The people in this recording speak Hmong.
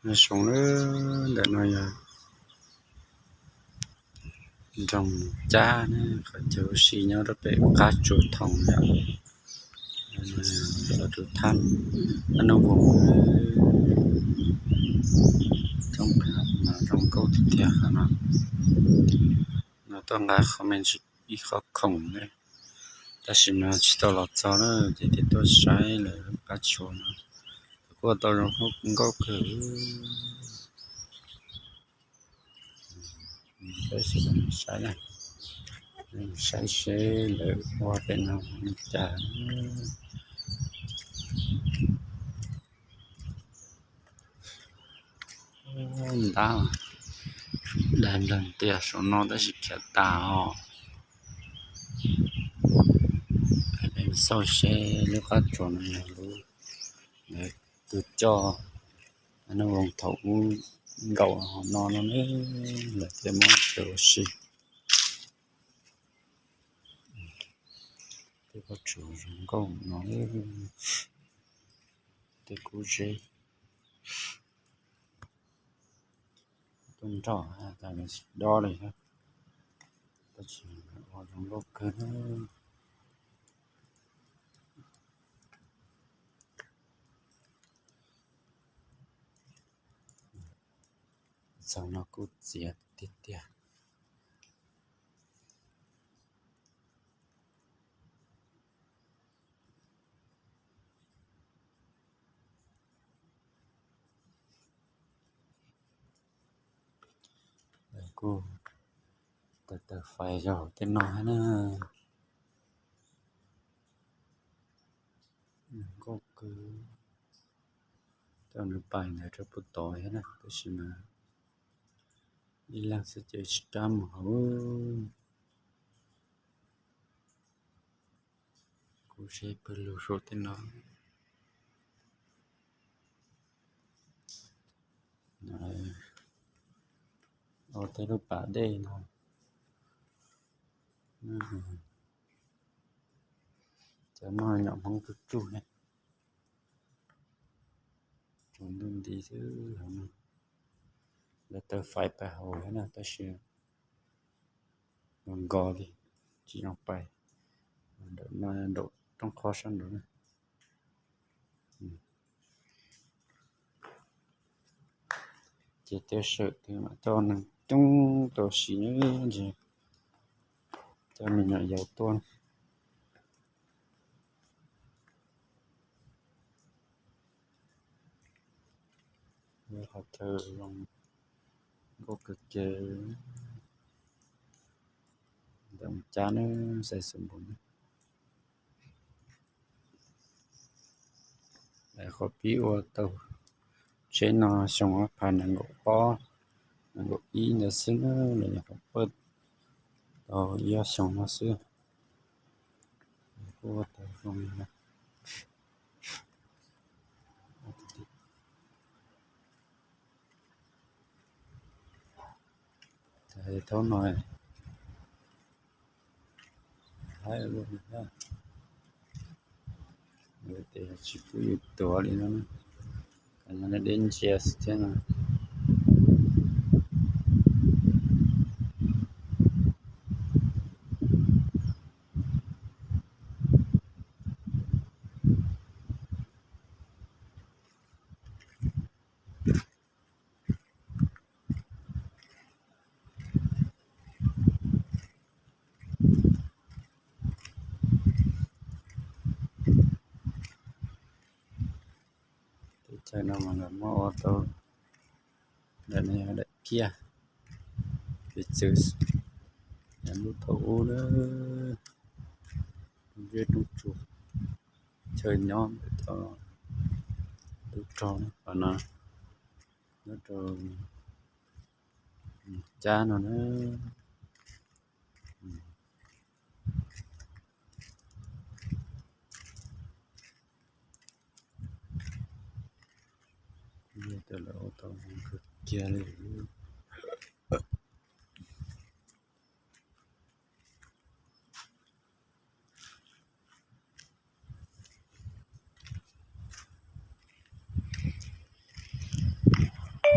Nyob zoo, ntawm no yog nroog Cab ne, qhov chaw ua si nyob rau pem qab tsuas thoob yom. Los rau thab Ab Nub Voos, thoob qab no zoo nkauj tiag tiag qhov no. No tuaj nqa qhov me ntsis ib qho khoom ne, tab sis mas tsis tau los txog na, ces thiaj tuaj saib lawv qab tsuas no. Kuj tau zoo nkauj kawg. Peb saib na, saib seb lawv ua pem no li cas. Ntab, dag nrog tias saum no tab sis khiav tas os. Xauj seb lub qab tsuas no yog lub, lawv tus coj Ab Nub Voos thaum ub nkaum no no ne, lawv thiaj muab chaw ua si. Tej qab tsuas zoo nkauj no, tej kub zeb tuaj nroj tas tsis dob li thiab, tab sis ua zoo nkauj kawg. Txog no kuj txias tiag tiag. Kuj taws taws fais rau hauv tej no thiab na. Nkauj kawg. Tau nws pais ntawd rau puag tod thiab na, tab sis mas ib leeg xwb ces tsis rab mus hauv. Kuv seb pawg lug saum tej no. Ua tej lub pas dej no. Cov no nyuam Hmoob tsuj tsuj ne. Tsaus ntuj nti xwb hauv no. Lawv taws fais pais hauv thiab na, tab sis nkaus nkaus li, tsis zoo pais. Nraum no, nraum rooj qhov sab nraud na. Ces tej saum twg mas coj neeg coob tau si ne, ntshe coj me nyuam yaus tuaj. Qhov chaw zoo nkauj kawg kiag. Ntawm Cab ne, xais xus npus ne. Qhov pib ua tau tsheb no xyoo ob phav nees nkaum ob, nees nkaum ib ntawd xwb na, los yog qhov pawj tau ib ob xyoo no xwb. Kuj ua tau zoo. Thaum no haib ua luaj li thiab, ces tsis pub yus tuav li no, nyob deb ntsia xwb thiab no. Teb chaws no mas lawv muab ua tau, ntawm no yog daim kiab, piv txwv lub thaum ub na, zeb rooj tsuas, chaw nyob ntawm thaum tub rog na, qhov no nyob rau Cab no na. Yog tias lawv ua tau zoo kawg kiag li.